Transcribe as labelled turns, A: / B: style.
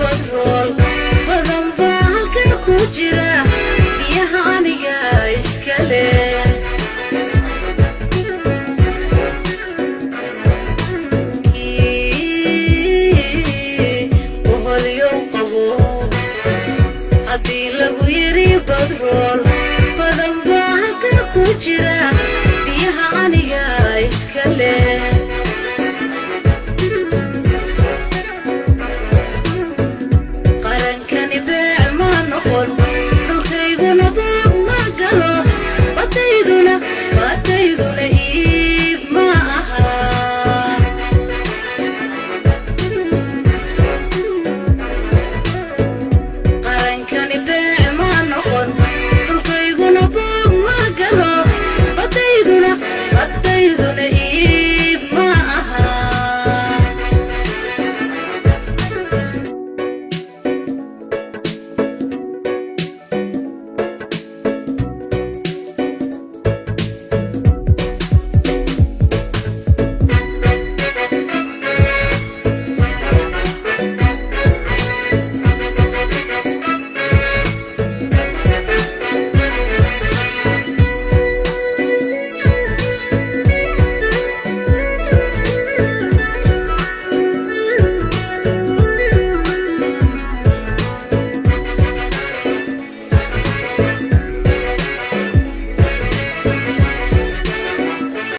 A: Badrool badan baa halkaa ku jira, biyaha aniga iska leh. Kii boholyow qabo, haddii lagu yiri badrool badan baa halkaa ku jira, biyaha aniga iska leh.